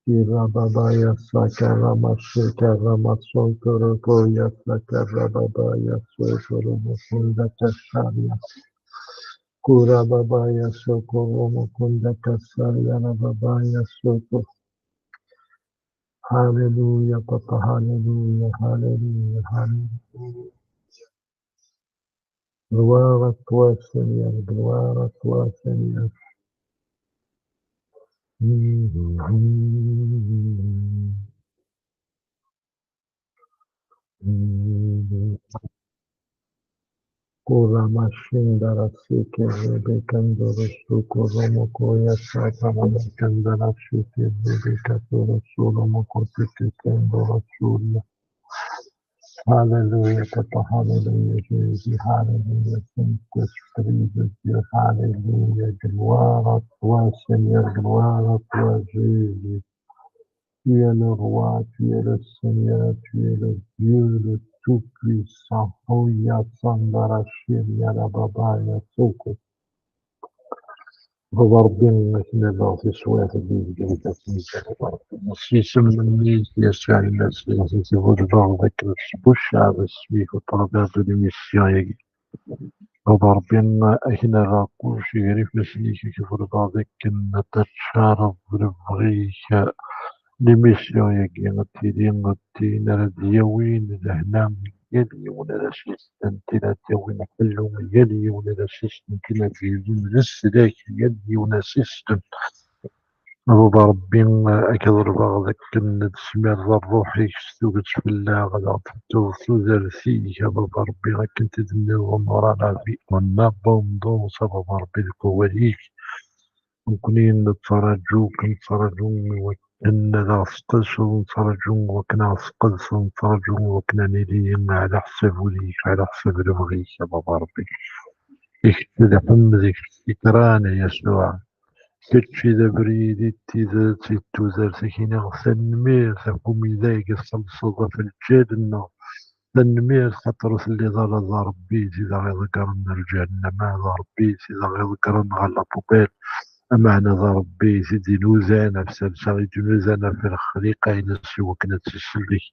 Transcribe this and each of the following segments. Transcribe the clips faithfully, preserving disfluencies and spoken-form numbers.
Kira baba ya saka rama shika rama soto roko ya saka baba ya soto roko kunda kasari ya. Kura baba ya soko roko kunda kasari ya baba ya soko. Hallelujah, Papa, hallelujah, hallelujah, hallelujah. Gloire à toi, Seigneur, gloire à toi, Seigneur. Kuramashindarasike Rebekandorosu Koromokoya Satamakandarasu Rebekatorosu Romokotekendorosuria. Hallelujah, Papa, hallelujah, Jésus, hallelujah, Saint-Esprit de Dieu, hallelujah, gloire à toi, Seigneur, gloire à toi, Jésus. Tu es le roi, tu es le Seigneur, tu es le Dieu, le Tout-Puissant. Oya Sandara Shiria Baba Yasoko. Baba Ṛebbi, akken ad aɣ tiswiɛt ad d-yezgel ifassen-ik, a Baba Ṛebbi. S yisem-nni-k, Yasuɛ Lmasiḥ, i tbudbeɣ d akken tesbucceɛ d asmi-k au travers de l'émission-agi. Baba Ṛebbi, akken ara kullec gar ifassen-ik, i k-ḍelbeɣ d akken ad teččareḍ d lebɣi-k. L'émission-agi ad tili d tin ara d-yawin lehna i yal yiwen ara s-yeslen, tin ara d-yawin ḥellu i yal yiwen ara s-yeslen, tin ara d-yawin leslak i yal yiwen ara s-yeslen. A Baba Ṛebbi, ad k-ḍelbeɣ d akken ad tesmireḍ ṛṛuḥ-ik s tuget fell-aɣ, ad aɣ-d-tefkeḍ tudert-ik, a Baba Ṛebbi, akken t-id-tenniḍ, on aura la vie en abondance, a Baba Ṛebbi, deg wawal-ik. Nekkni nettraǧu-k, nettraǧu i wakken ad aɣ-tqedseḍ, nettraǧu i wakken ad aɣ-tqedseḍ, nettraǧu i wakken ad nili ɛla ḥsab ul-ik, ɛla ḥsab lebɣi-k, a Baba Ṛebbi. I kečč i d lḥemd, i kečč i d ccekran, a Yasuɛ. Kečč i d abrid, i d tidet, i d tudert. Ad k-iniɣ tanemmirt ɣef umidag i txellṣeḍ ɣef lǧal-nneɣ. Tanemmirt xaṭer ur telliḍ ara d Aṛebbi i d aɣ-iḍeggren ar lǧahennama, d Aṛebbi i d aɣ-iḍeggren ɣer la poubelle. Ameɛna d Aṛebbi i d-inudan ɣef talsa, i d-inudan ɣef lexliqa-ines i wakken ad tt-isellek.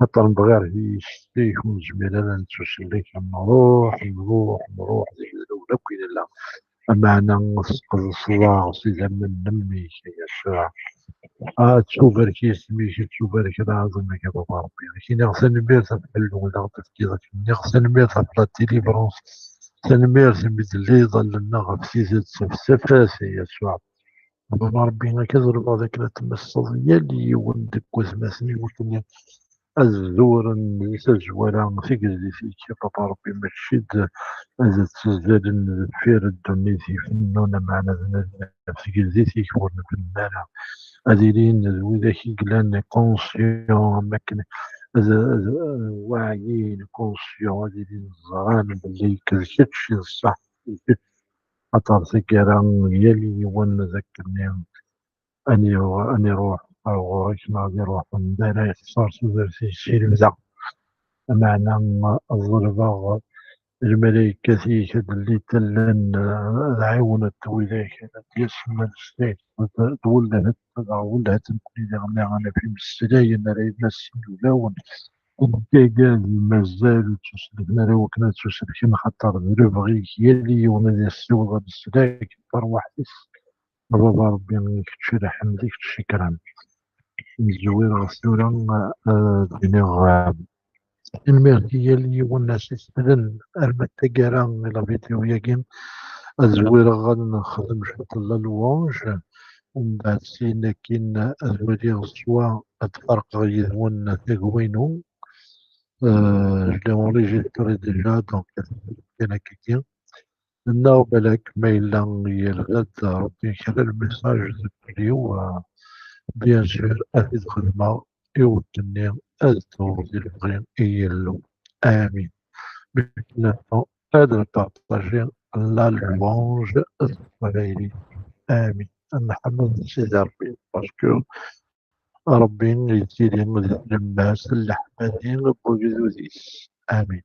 Xaṭer mebɣir yes-k ur nezmir ara ad nettusellek, nruḥ, nruḥ, nruḥ, d ayen akk i nella. Ameɛna tesqedceḍ-aɣ s idammen n mmi-k, a Yasuɛ. Ah, ttubarek isem-ik, ttubarek lɛaḍima-k, a Baba Ṛebbi. Ak-iniɣ tanemmirt ɣef ḥellu i d aɣ-d-tefkiḍ, ak-iniɣ tanemmirt ɣef la délivrance, tanemmirt imi d-telliḍ allen-nneɣ ɣef tidet, ɣef tafat, a Yasuɛ. A Baba Ṛebbi, akka ḍelbeɣ d akken ad tmesseḍ yal yiwen deg watmaten-iw, akken ad zuren di tazwara tigeldit-ik, a Baba Ṛebbi, mačči d ad ttazzalen deffir ddunit ifennun, ameɛna ad nadin ɣef tigeldit-ik ur nfennu ara. Ad ilin d widak i yellan conscient, am wakken ad, ad, ad waɛyin conscient, ad ilin ẓran belli d kečč i d ṣṣeḥ, d kečč. Axaṭer taggara n yal yiwen d akken ad iru-, ad iruḥ ɣer ɣur-k neɣ ad iruḥ anda ara ixṣer tudert-is si lebda. Ameɛna ḍelbeɣ lmalaykat-ik ad llint allen, ad ɛiwnent widak ara d-yasen ad slen, d welhat, d welhat nekkni diɣen ad naf imeslayen ara d-yasen ulawen. Deg agad mazal ur ttuselken ara wakken ad ttuselken, xaṭer d lebɣi-k yal yiwen ad yessiweḍ ameslak i terwaḥt-is. A Baba Ṛebbi, i kečč i lḥemd, i kečč ccekran. Nezwir ɣef tura, eh, ad d-iniɣ, eh, tanemmirt i yal yiwen ad s-islen arma d taggara i la vidéo-yagi. Ad zwireɣ ad nexdem cwiṭ n la louange, umbeɛd syin akkin ad waliɣ swa ad ferqeɣ yid-wen tagwi-inu. Euh, je l'ai enregistré déjà, donc, kan akkagi. Neɣ balak ma yella yelha-d Ṛebbi kra lmessage deg wul-iw, euh, bien sûr, ad t-id-xedmeɣ i wakken-nni ad dduɣ di lebɣi i Yillu. Amin. Maintenant, ad npartaji la louange s teqbaylit. Amin. Ad nḥemmed Sidi Ṛebbi, parce que Ṛebbi yettili di tlemmast n leḥmadi n wegdud-is. Amin.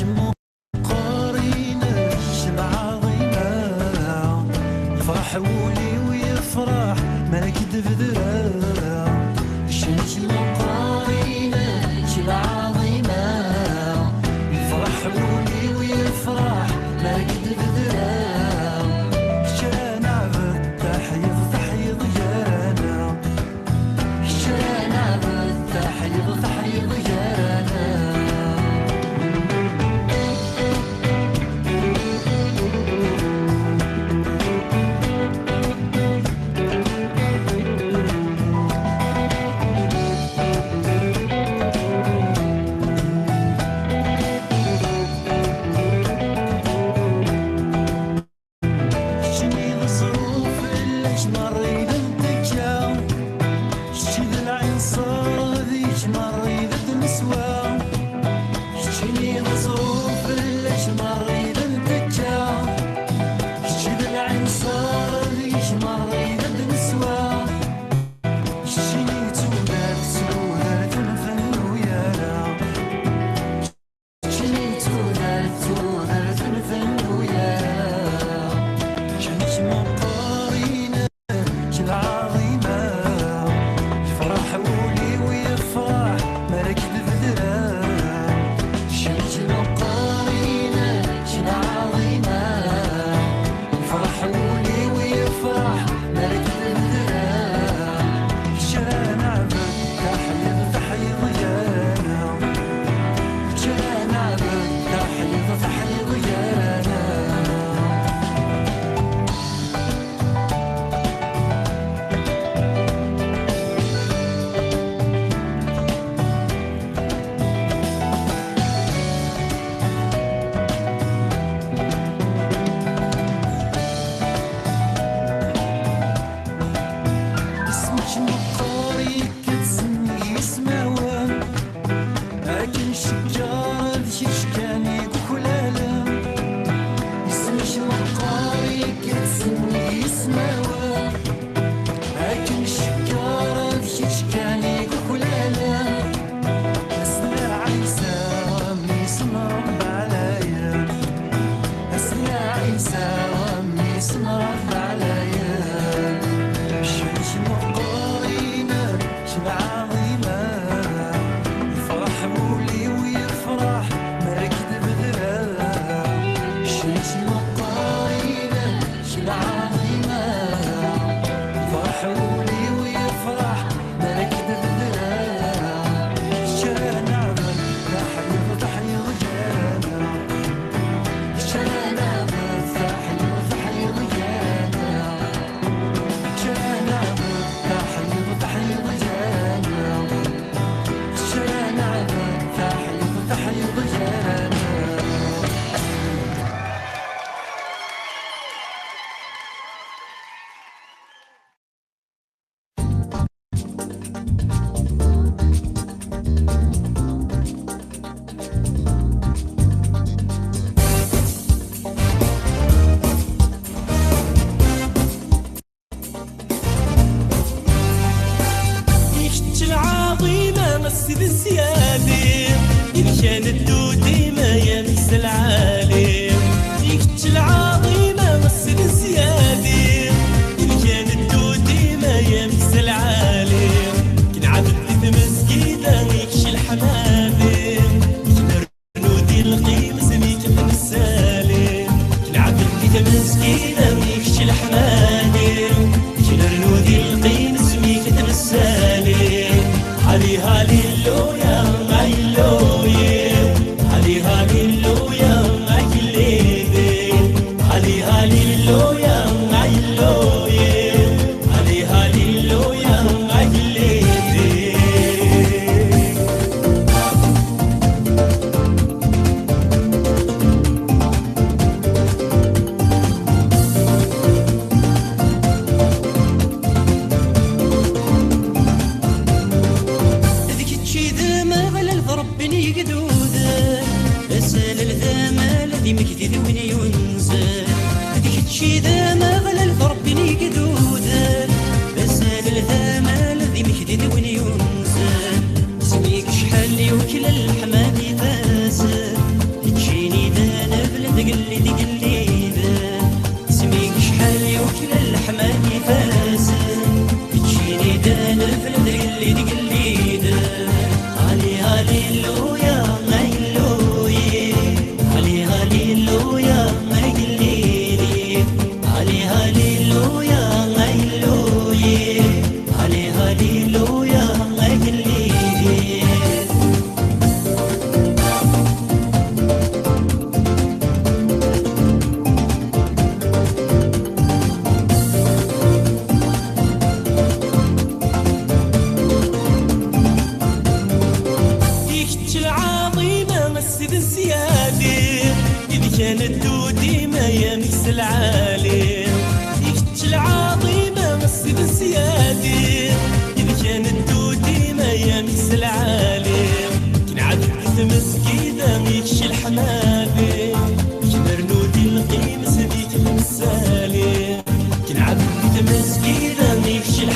Meqqer inek d lɛaḍima, yefreḥ wul-iw yefreḥ mi ara k-id-bedreɣ. Ccen-ik meqqer inek d lɛaḍima, yefreḥ wul-iw yefreḥ mi ara k-id-bedreɣ. Kečč ara neɛbed, taḥyuḍ taḥyuḍ gar-aneɣ. Kečč ara neɛbed, taḥyuḍ taḥyuḍ gar-aneɣ. Keččini d ẓẓruf, fell-ak merra i d nettekka. Kečč d lɛinṣer, deg-k merra i d neswa. Keččini d ẓẓruf, fell-ak merra i d nettekka. Kečč d lɛinṣer, deg-k merra i d neswa. Keččini d tudert, tudert ur nfennu ara. Keččini d tudert, tudert ur nfennu ara. Keččini d meqqer inek d lɛaḍima, yefreḥ wul-iw yefreḥ mi ara k-id-bedreɣ. Keččini d meqqer inek d lɛaḍima, yefreḥ wul-iw yefreḥ mi ara k-id-bedreɣ. Kečč ara neɛbed, taḥyuḍ taḥyuḍ gar-aneɣ. Kečč ara neɛbed, taḥyuḍ taḥyuḍ gar-aneɣ. Isem-ik meqqer, yekkat s nnig yismawen. Akken cegger d kečč kan i yuklalen. Isem-ik meqqer, yekkat s nnig yismawen. Akken cegger d kečč kan i yuklalen. Asmi Ɛisa, mmi-s n Ṛebbi ɛlayen. Asmi Ɛisa, mmi-s n Ṛebbi ɛlayen. Ccen-ik meqqer inek d lɛaḍima, yefreḥ wul-iw yefreḥ mi ara k-id-bedreɣ. Ccen-ik meqqer inek d lɛaḍima, yefreḥ wul-iw yefreḥ mi ara k-id-bedreɣ. Kečč ara neɛbed, taḥyuḍ taḥyuḍ gar-aneɣ. Kečč ara neɛbed, taḥyuḍ taḥyuḍ gar-aneɣ. Kečč ara neɛbed, taḥyuḍ taḥyuḍ gar-aneɣ. Kečč ara neɛbed, taḥyuḍ taḥyuḍ gar-aneɣ. Ikečč lɛaḍima, a Sidi Ssyadi, i d-kan ddud dima, ya meksa lɛali. Ikečč lɛaḍima, a Sidi Ssyadi, i d-kan ddud dima, ya meksa lɛali. Kenɛabed di tmezgida, ikečč leḥmadi. Nudi lqim, zmi k-id-nessali. Kenɛabed di tmezgida, ikečč leḥmadi. Kner nudi lqim, zmi k-id-nessali. Hali, haliluya, haliluya.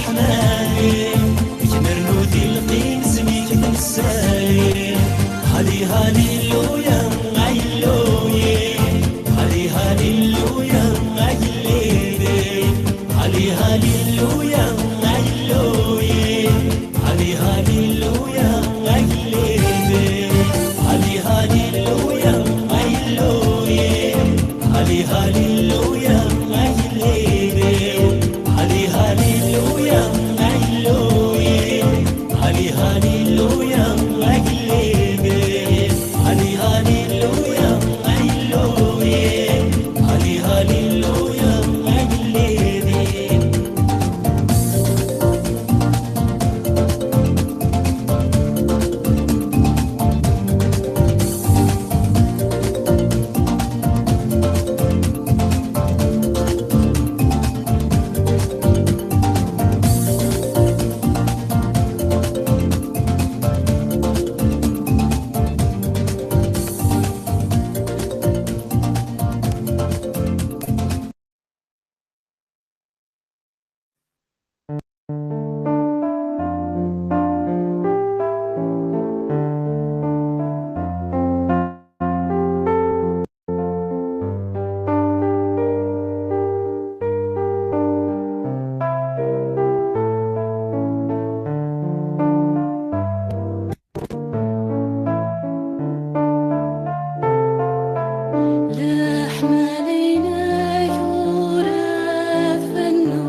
Ḥmali, kmernu tilqim zmik temsali. Hali haliluya, ayluyi. Hali haliluya, aylibi. Hali haliluya, ayluyi. Hali haliluya, aylibi. Hali haliluya, ayluyi. Hali haliluya, aylibi. Hali haliluya, ayluyi. Hali haliluya, aylibi. Hali haliluya, ayluyi. Hali haliluya, aylibi. Leḥmala-inek ur tfennu,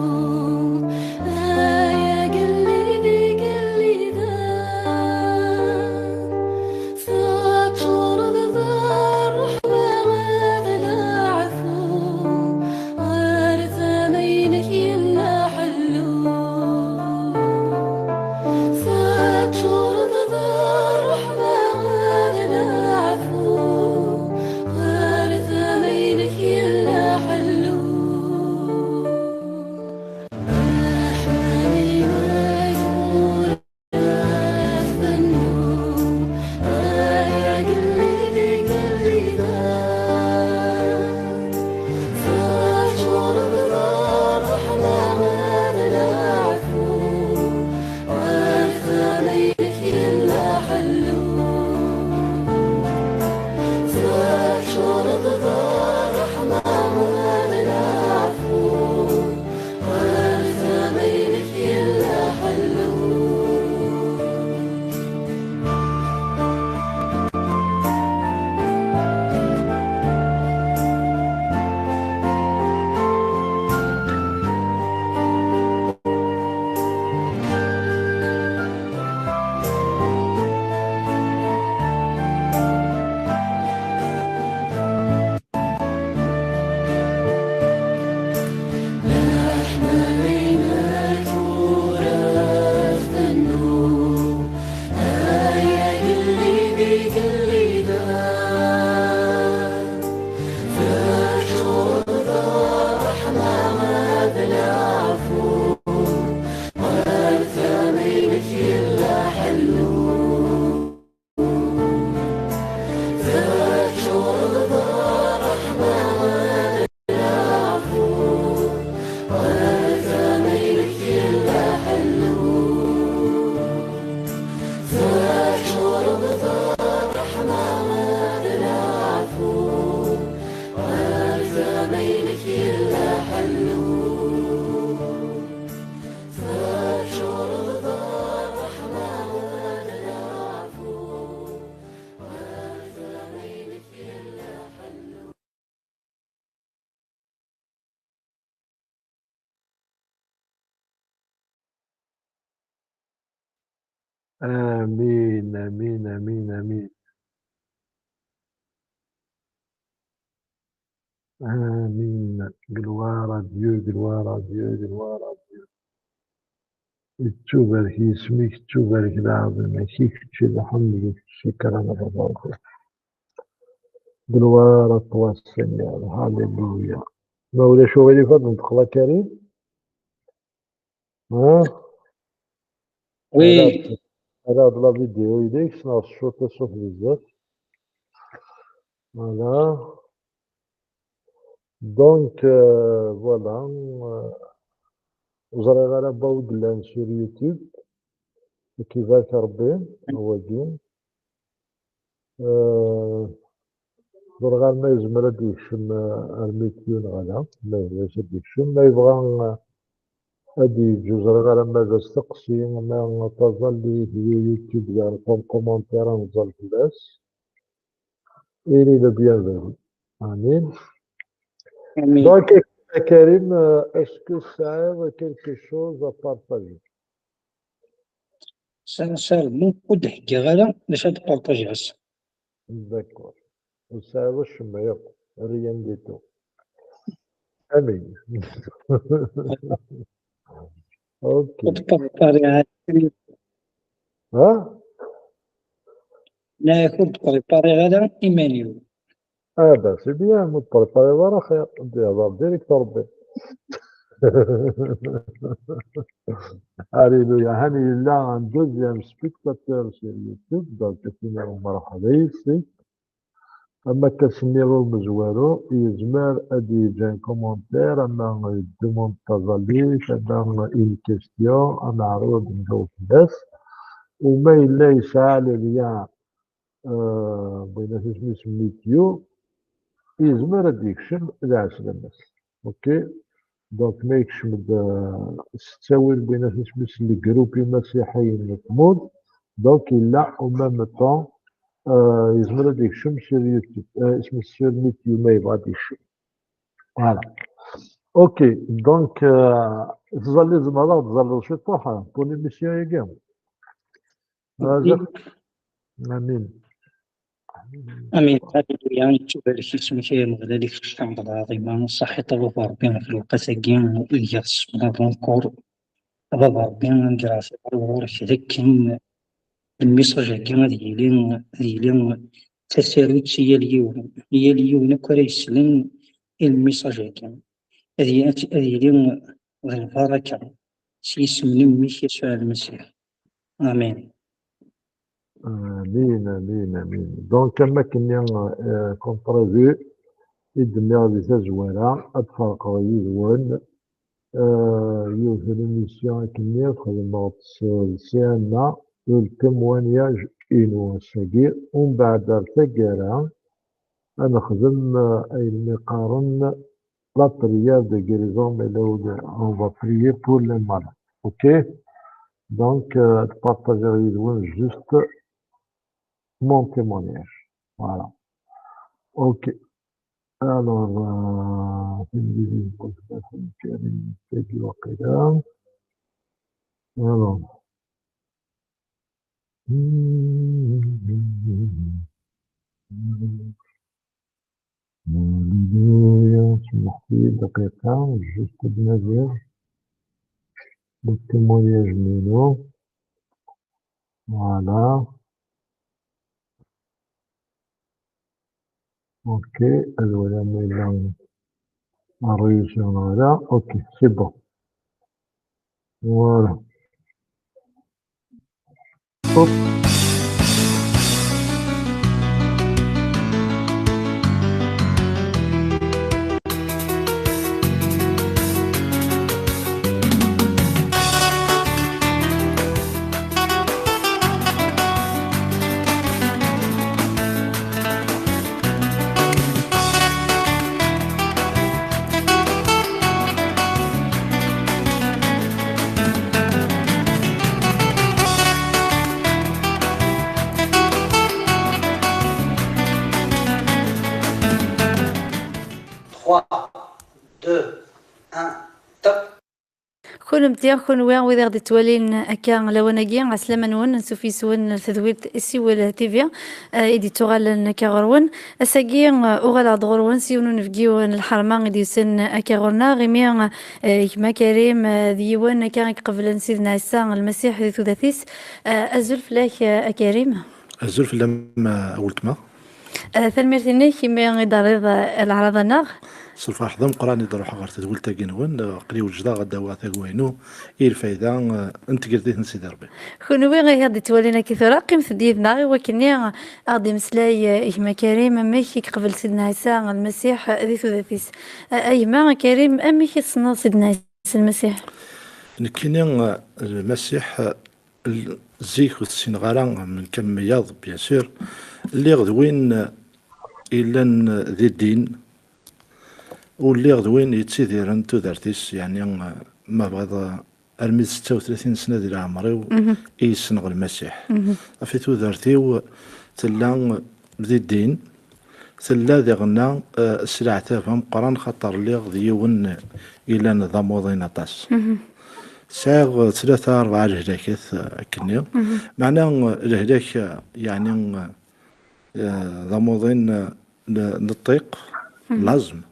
ay agellid igellidan. Teččureḍ d ṛṛeḥma d leɛfu, ɣer tama-inek yella ḥellu. Teččureḍ d ṛṛeḥma d leɛfu, ɣer tama-inek yella ḥellu. Leḥmala-inek ur Amin, amin, amin, amin. Amin. Gloire à Dieu, gloire à Dieu, gloire à Dieu. Yettubarek yisem-ik, yettubarek leɛḍima-k, i kečč i lḥemd, i kečč i kram, a Ṛebbi. Gloire à toi, Seigneur. Hallelujah. Ma ulac uɣilif, ad neṭqeḍ a Karim? Hein? Oui. Ala, ala la vidéo-inek, ssneɣ tcufeḍ ṣṣut bezzaf. Voilà. Donc, euh, voilà. Euh, ur ẓriɣ ara baw i yellan sur YouTube. Ad k-ibarek Rebbi, a wagi. Eh, ẓriɣ arma yezmer ad d-yekcem, eh, armi d yiwen ɣala, ma yebɣa ad d-yekcem, ma yebɣa, eh, ad d-yeǧǧ, ur ẓriɣ ara ma d asteqsi, ma taẓallit, YouTube, yeɛref am commentaire, ad nẓer fell-as. Il est le bienvenu. Amin. Amin. Donc, eh, Karim, eh, est-ce que tesɛiḍ quelque chose à partager? Sɛiɣ, sɛiɣ lmut ur d-heggiɣ ara d acu ad partageɣ ass-a. D'accord. Ur tesɛiḍ acemma yakk, rien du tout. Amin. Ok. Ur d-prépariɣ ara. Ha? La, ur d-prépariɣ ara iman-iw. Ah ben, c'est bien, ur d-prépariɣ ara xir. Ad d-ihḍer direct Rebbi. Alléluia. Han yella un deuxième spectateur sur YouTube, donc ad t-iniɣ merḥba yes-k. Ama akka s-nniɣ i umezwaru, yezmer ad d-yeǧǧ un commentaire, ama d demande taẓallit, ama une question, ad neɛreḍ ad njaw fell-as. U ma yella yesɛa le lien, euh, bɣiɣ ad isem-is Mityu, yezmer ad d-yekcem d ɛeslama-s. Ok? Donc, ma yekcem-d, euh, s ttawil, bɣiɣ ad isem-is le groupe imasiḥiyen n tmurt, donc yella en même temps, euh, yezmer ad d-yekcem sur YouTube, euh, isem-is sur Mityu ma yebɣa ad d-yekcem. Voilà. Ok, donc, euh, tẓalli, tzemreḍ ad ɣ-d-tẓalliḍ ciṭuḥ, euh, pour l'émission-agi. Aziɣ. Amin. Amin. Alléluia. Yettubarek isem-ik, ay Ameɣlal, i kečč tamḍel lɛaḍima. Ṣaḥit a baba Ṛebbi ɣef lewqat-agi ideg i ɣ-tessefḍeḍ encore. A baba Ṛebbi, ad n-greɣ ɣur-k d akken lmisaj-agi ad yili, ad yili d tasarut i yal yiwen, i yal yiwen akk ara yeslen i lmisaj-agi. Ad y-, ad, ad yili d lbaraka s yisem n Mmi-k Yasuɛ Lmasiḥ. Amin. Amin, amin, amin. Donc, am akken-nni, euh, comme prévu, i d-nniɣ di tazwara, ad ferqeɣ yid-wen, euh, yiwet n émission akken-nni xedmeɣ-tt s, s Siɛanna, le témoignage-inu ass-agi, umbeɛd ar taggara, ad nexdem, euh, ayen mi qqaren la prière de guérison, mais là, on va prier pour les malades. Ok? Donc, euh, ad partageɣ yid-wen juste mon témoignage. Voilà. Ok. Alors, euh, alors. Alléluia, smaḥ-iyi dqiqa, juste ad nadiɣ le témoignage-inu. Voilà. Ok, ad waliɣ ma yella réussi neɣ ala. Ok, c'est bon. Voilà. Hop. Trois, deux, un, top. Kunemti, kunwi, wid i ɣ-d-ittwalin akka lawan-agi, ɛeslama-nwen, ansuf yes-wen ar tedwilt Siwel T V, eh, i d-ittuɣalen akka ɣur-wen. Ass-agi, eh, uɣaleɣ-d ɣur-wen s yiwen unebgi n lḥerma i d-yusan akka ɣur-neɣ, imi, eh, gma Karim, eh, d yiwen akka i iqeblen Sidna Ɛisa Lmasiḥ di tudert-is. Eh, azul fell-ak, eh, a Karim. Azul fell-am, a weltma. Eh, tanemmirt-inek imi i d-terriḍ, eh, leɛraḍ-nneɣ. S lferḥ d ameqqran i d-ruḥeɣ ɣer tedwilt-agi-nwen. Eh, aql-i wejdeɣ ad d-awiɣ tagwa-inu i lfayda, eh, n tgeltit n Sidi Rebbi. Kunwi i ɣ-d-ittwalin akka tura, qqimet-d yid-neɣ i wakken-nni ad ɣ-d-imeslay, eh, gma Karim, amek i yeqbel Sidna Ɛisa Lmasiḥ, eh, di tudert-is. Eh, a gma Karim, amek i tessneḍ Sidna Ɛisa Lmasiḥ? Nekkini, eh, Lmasiḥ, eh, l-, zik ur t-ssineɣ ara, mm, kan meyaḍ, bien sûr. Lliɣ d win, eh, yellan, eh, di ddin, u lliɣ d win yettidiren tudert-is, yeɛni, eh, ma bɣiḍ, eh, armi d setta u tlatin sna di leɛmer-iw i yessneɣ Lmasiḥ. Ɣef i tudert-iw tella di ddin, tella diɣenna, eh, s leɛtab ameqqran, xaṭer lliɣ d yiwen yellan d amuḍin aṭas. Sɛiɣ tlata, rebɛa lehlakat, eh, akkenni. Meɛna, eh, lehlak, eh, yeɛni, eh, d amuḍin, eh, n, n ṭṭiq, laẓm.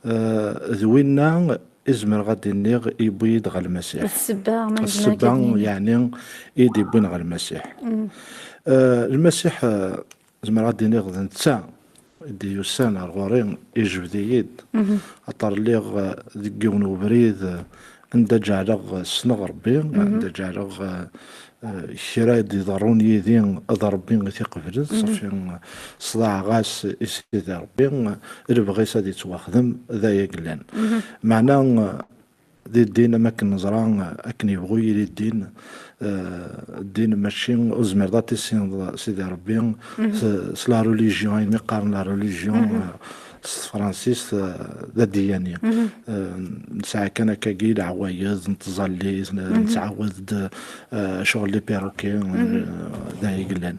Eh, d winna i zemreɣ ad d-iniɣ yewwi-yi-d ɣer Lmasiḥ. D ssebba, ma nezmer akka ad d-nini. Yeɛni, i d-yewwin ɣer Lmasiḥ. Eh, Lmasiḥ, eh, zemreɣ ad d-iniɣ d netta i d-yusan ar ɣur-i, ijbed-iyi-d. Aṭer lliɣ, eh, deg yiwen ubrid, eh, anda ǧeɛleɣ, eh, ssneɣ Rebbi, anda ǧeɛleɣ, eh, eh, kra i d-iḍerrun yid-i, d Rebbi i t-iqeblen, ṣafi, eh, sḍaɛeɣ-as i Sidi Rebbi, eh, lebɣi-s ad yettwaxdem, d aya yellan. Meɛna, eh, di ddin, am akken neẓra, akken yebɣu yili ddin, eh, ddin mačči, ur tezmireḍ ad tissineḍ Sidi Rebbi s, s la religion, ayen mi qqaren la religion, eh, s tefransist, eh, d adiyani. Eh, nesɛa kan akkagi leɛwayed, nettẓalli, n-, nettɛawed-d, eh, ccɣel les perroquets, eh, d ay yellan.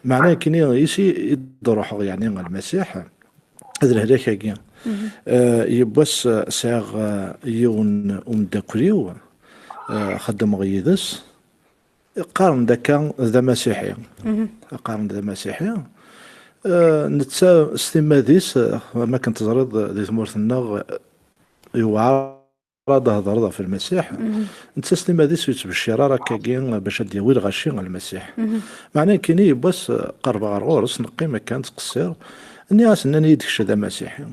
Meɛna nekkini, isi i d-ruḥeɣ, yeɛni, ɣer Lmasiḥ, d lehlak-agi. Eh, yiwwas, eh, sɛiɣ, eh, yiwen umeddakel-iw, eh, xeddmeɣ yid-s, qqaren-d akka d amasiḥi. Qqaren-d d amasiḥi. Eh, netta s timmad-is, eh, am akken teẓriḍ di tmurt-nneɣ, eh, yewɛer ad d-hedreḍ ɣef Lmasiḥ. Netta s timmad-is ur yettbeccir ara akkagi bac ad d-yawi lɣaci ɣer Lmasiḥ. Meɛna nekkini yiwwas, eh, qerrbeɣ ɣer ɣur-s, neqqim akka nettqessir. Nniɣ-as, nnan-iyi-d kečč d amasiḥi.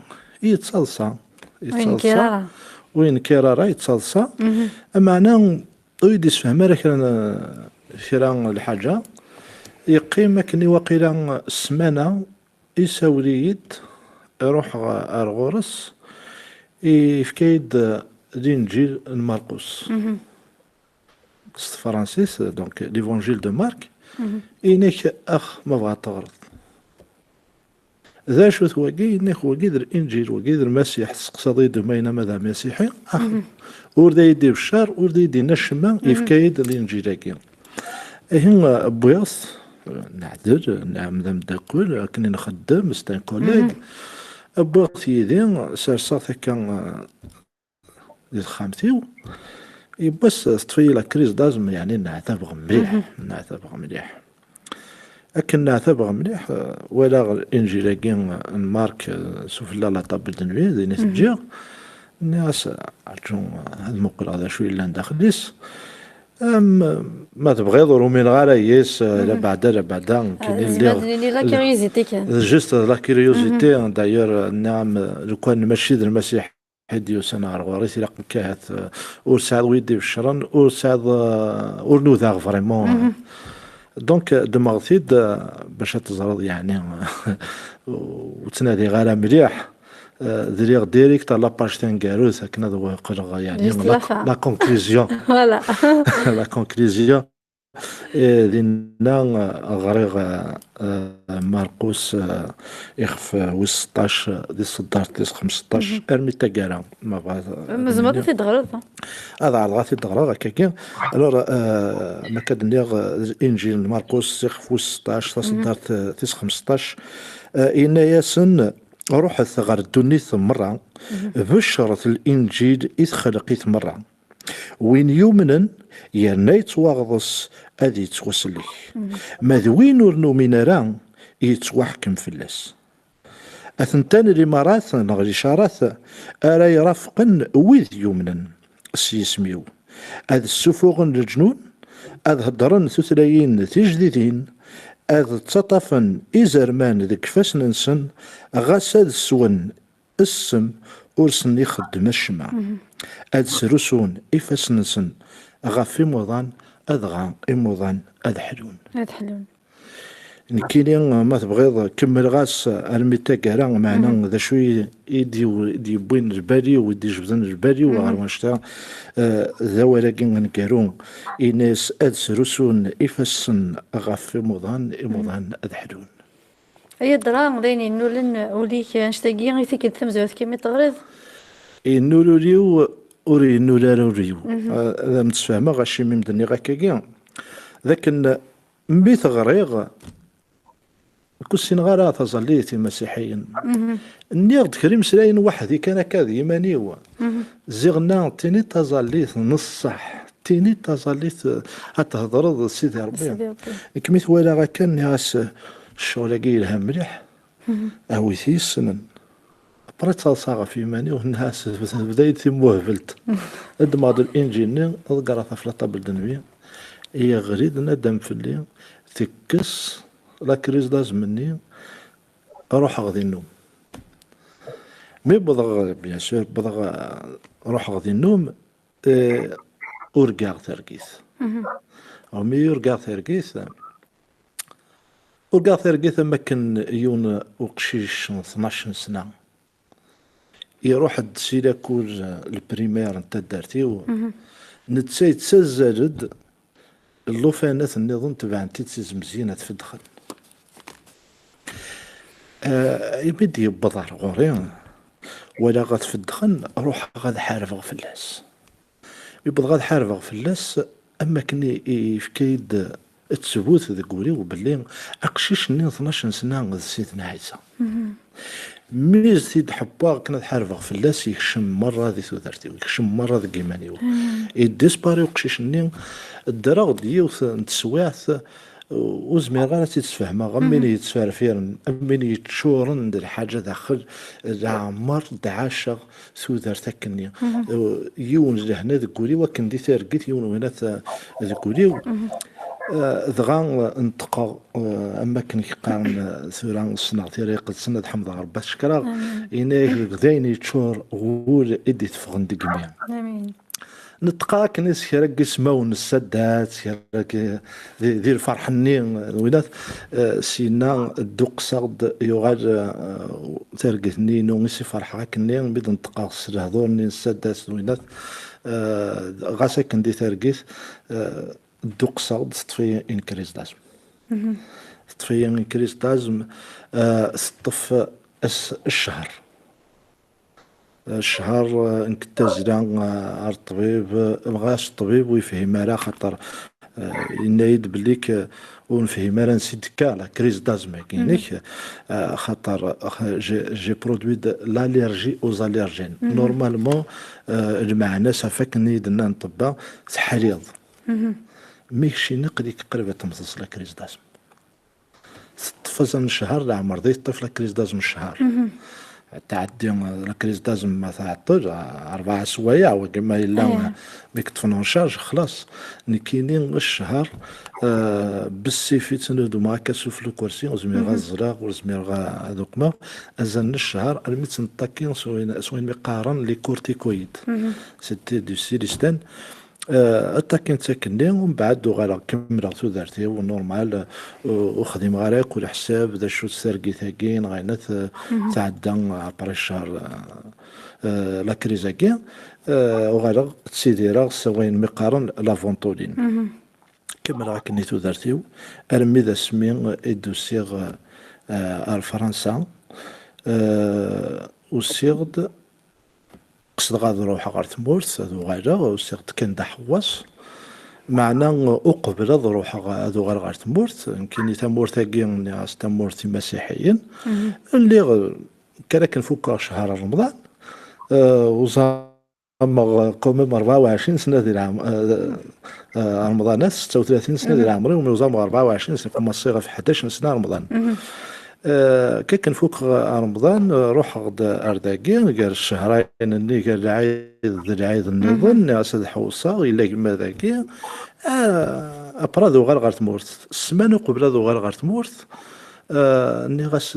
Yettaḍsa. Ur yenkir ara. Ur yenkir ara, yettaḍsa. Meɛna ur yi-d-yessefhem ara kra n, kra n lḥaǧa. Yeqqim akken i waqila ssmana, isawel-iyi-d, iruḥ ɣ-, ar ɣur-s, yefka-yi-d Linǧil n Marqus. S tefransist, donc, l'Évangile de Marc, inek ax ma bɣa teɣreḍ. D acu-t wagi? Inek wagi d Linǧil, wagi d Lmasiḥ, tseqsaḍ-iyi-d ma yenna ma d amasiḥi, ax. Ur d ay-d-ibeccer, ur d ay-d-yenna acemma, yefka-yi-d Linǧil-agi. Ihi, wwiɣ-t, neɛdel, nɛam d ameddakel, akken i nxeddem, c'est un collègue. Wwiɣ-t yid-i, serseɣ-t akka, eh, di texxamt-iw. Yiwwas, eh, teṭṭef-iyi la crise d'asthme, yeɛni nneɛtabeɣ mliḥ, nneɛtabeɣ mliḥ. Akken nneɛtabeɣ mliḥ, eh, walaɣ Inǧil-agi n Mark, eh, sufella la table de nuit, din i t-ǧǧiɣ. Nniɣ-as, rǧu, ad muqleɣ d acu yellan daxel-is. Am, ma tebɣiḍ, ur umineɣ ara yes, eh, la beɛda, la beɛda, nekkini lliɣ, la curiosité kan. D juste la curiosité, d'ailleurs, eh, nniɣ-am, eh, lukan mačči d Lmasiḥ i d-yusan ɣer ɣur-i, tilaq nekk ahat, eh, ur tesɛiḍ wi d-ibeccren, ur tesɛiḍ, eh, ur nudaɣ vraiment. Donc, eh, ddmeɣ-t-id, eh, bac ad teẓreḍ, yeɛni, ur ttnadiɣ ara mliḥ. Eh, dliɣ direct à la page taneggarut, akken ad qqleɣ, yeɛni, juste la, la conclusion. Voilà. La conclusion. Eh, dinna, eh, ɣriɣ, eh, eh, Marqus, eh, ixef, eh, wis seṭṭac, eh, di tseddart tis xemseṭṭac, armi d taggara, ma bɣa, eh, tzemreḍ ad t-id-ɣreḍ, ha? Ad ɛerḍeɣ ad t-id-ɣreɣ, akkagi. Alors, eh, ma akka d-nniɣ, eh, Inǧil n Marqus, ixef wis seṭṭac, taseddart, eh, tis xemseṭṭac, eh, yenna-yasen, ruḥet ɣer ddunit merra, beccret Linǧil i txelqit merra. Win yumnen, yerna yettwaɣḍes, ad yettwasellek. Ma d win ur numin ara, yettwaḥkem fell-as. Atentan limarat neɣ licarat ara irafqen wid yumnen s yisem-iw. Ad ssufuɣen leǧnun, ad heddren tutlayin tijdidin, ad ttaṭṭafen izerman deg ifassen-nsen, ɣas ad swen ssem ur sen-ixeddem acemma. Ad srusun ifassen-nsen ɣef imuḍan, adɣa imuḍan ad ḥlun. Ad ḥlun. Nekkini, ma tebɣiḍ, kemmleɣ-as armi d taggara, meɛna d acu i, i d-, i d-yewwin lbal-iw, i d-ijebden lbal-iw ɣer wanect-a, eh, d awal-agi aneggaru, yenna-yas ad srusun ifassen ɣef imuḍan, imuḍan ad ḥlun. Ay adra, d ayen yennulen ul-ik, annect-agi i tikkelt tamezwarut kimi teɣriḍ? Yennul ul-iw, ur yennul ara ul-iw. Ah, ad am-d-sfehmeɣ acimi m-d-nniɣ akkagi. D akken mi t-ɣriɣ, ur ssineɣ ara taẓallit imasiḥiyen. Nniɣ-d kra imeslayen weḥd-i kan akka d yiman-iw. Ziɣ nna tini taẓallit n ṣṣeḥ, tini taẓallit, eh, ad thedreḍ d Sidi Ṛebbi. Sidi Ṛebbi. Nekk mi t-walaɣ akka, nniɣ-as, "Ccɣel-agi yelha mliḥ, awi-t yessnen." Après ttaḍsaɣ ɣef yiman-iw, nniɣ-as, "Tebda-yi-d timuhbelt." Ddmeɣ-d L N G-nni, ḍeggreɣ-t ɣef la table de nuit, yeɣli-d nadam fell-i, tekkes la crise d'asthme-nni, ruḥeɣ di nnum. Mi wwḍeɣ, bien sûr, wwḍeɣ, eh, ruḥeɣ di nnum, eh, urgaɣ targit. Mi urgaɣ targit, urgaɣ targit am wakken yiwen uqcic n tnac n sna iruḥ-d si lakul, eh, lprimaire n taddart-iw, netta yettazzal-d, llufanat nniḍen tebɛent-id si zemzin ad feddxen. Eh, imi d-yewweḍ ar ɣur-i, walaɣ ad feddxen, ruḥeɣ ad ḥarbeɣ fell-as. Mi wwḍeɣ ad ḥarbeɣ fell-as, am wakken i, i yefka-yi-d ttbut deg wul-iw belli aqcic-nni n tnac n sna d Sidna Ɛisa. Mi t-id-ḥewweɣ akken ad ḥarbeɣ fell-as, yekcem merra di tudert-iw, yekcem merra deg iman-iw. Idispari uqcic-nni, ddreɣ-d yiwet n teswiɛt, ur zmireɣ ara ad tt-id-sfehmeɣ, am win yettferfiren, am win yeččuren d lḥaǧa daxel, leɛmer d-ɛaceɣ tudert akkenni. Eh, yiwen lehna deg wul-iw akken di targit, yiwen winat, eh, deg wul-iw. Eh, dɣa, eh, neṭqeɣ, eh, am wakken i k-qqaren, eh, tura ssneɣ tira iqedsen, ad ḥemdeɣ Rebbi ad t-cekkreɣ. Yenna-yak deg dayen yeččur wul i d-iteffɣen deg imi. Neṭqeɣ akken s kra n yismawen n ssaddat, kra n, di, di lferḥ-nni, winat, eh, syenna dduqseɣ-d, yuɣal, eh, targit-nni inu i s-iferḥeɣ akkenni, mi d-neṭqeɣ s lehdur-nni n ssaddat, winat, eh, ɣas akken di targit, eh, dduqseɣ-d, teṭṭef-iyi une crise d'asthme. Teṭṭef-iyi une crise d'asthme, eh, teṭṭef ass, ccher. Ccher, eh, nekk d tazzla, eh, ar ṭṭbib, eh, ɣas ṭṭbib ur yefhim ara, xaṭer, eh, yenna-yi-d belli k-, ur nefhim ara ansi d-tekka la crise d'asthme-agi-inek, eh, xaṭer, eh, j'ai, j'ai produit de l'allergie aux allergènes. Normalement, eh, lmeɛna-s ɣef akken i yi-d-nnan ṭṭebba, teḥliḍ. Mi keččini aql-ik qrib ad temmteḍ s la crise d'asthme. Teṭṭef azal n ccher, leɛmer d ay teṭṭef la crise d'asthme n ccher. Tɛeddi, eh, la crise d'asthme ma tɛeṭṭel, eh, rebɛa swayeɛ, wagi ma yella, eh, mi k-ṭṭfen en charge, xlaṣ. Nekkini ccher, eh, bessif i ttnudmeɣ akka sufell ukersi, ur zmireɣ ad ẓreɣ, ur zmireɣ a-, ad uqmeɣ. Azal n ccher, armi tt-neṭṭaki s wayen, s wayen mi qqaren les corticoïdes. C'était du Cilistin. Eh, aṭakin-tt akkenni, umbeɛd uɣaleɣ kemmleɣ tudert-iw, normal, eh, ur xdimeɣ ara akk leḥsab d acu-tt targit-agi, neɣ ayen t-, tɛedda après ccher, eh, eh, la crise-agi. Eh, uɣaleɣ ttidireɣ s wayen mi qqaren la Ventoline. Kemmleɣ akkenni tudert-iw, armi d asmi i d-usiɣ, eh, ar Fransa. Eh, usiɣ-d, qesdeɣ ad ruḥeɣ ɣer tmurt, ad uɣaleɣ, usiɣ-d kan d aḥewwas. Meɛna uqbel ad ruḥeɣ, ad uɣaleɣ ɣer tmurt, nekkini tamurt-agi, nniɣ-as tamurt imasiḥiyen, lliɣ, kan akken fukkeɣ ccher Remḍan, eh, uẓameɣ quand même rebɛa u ɛecrin sna di leɛm-, eh, eh, Remḍanat, setta u tlatin sna di leɛmer-iw, mi uẓameɣ rebɛa u ɛecrin sna, kumaṣiɣ ɣef ḥdac sna Remḍan. Eh, kakken fukkeɣ Remḍan, eh, ruḥeɣ-d ar dagi, gar cchehrayen-nni, gar lɛid d lɛid nniḍen, nniɣ-as ad ḥewṣeɣ, yella gma dagi. Ah, après ad uɣaleɣ ɣer tmurt. Ssmana uqbel ad uɣaleɣ ɣer tmurt, Ah, nniɣ-as,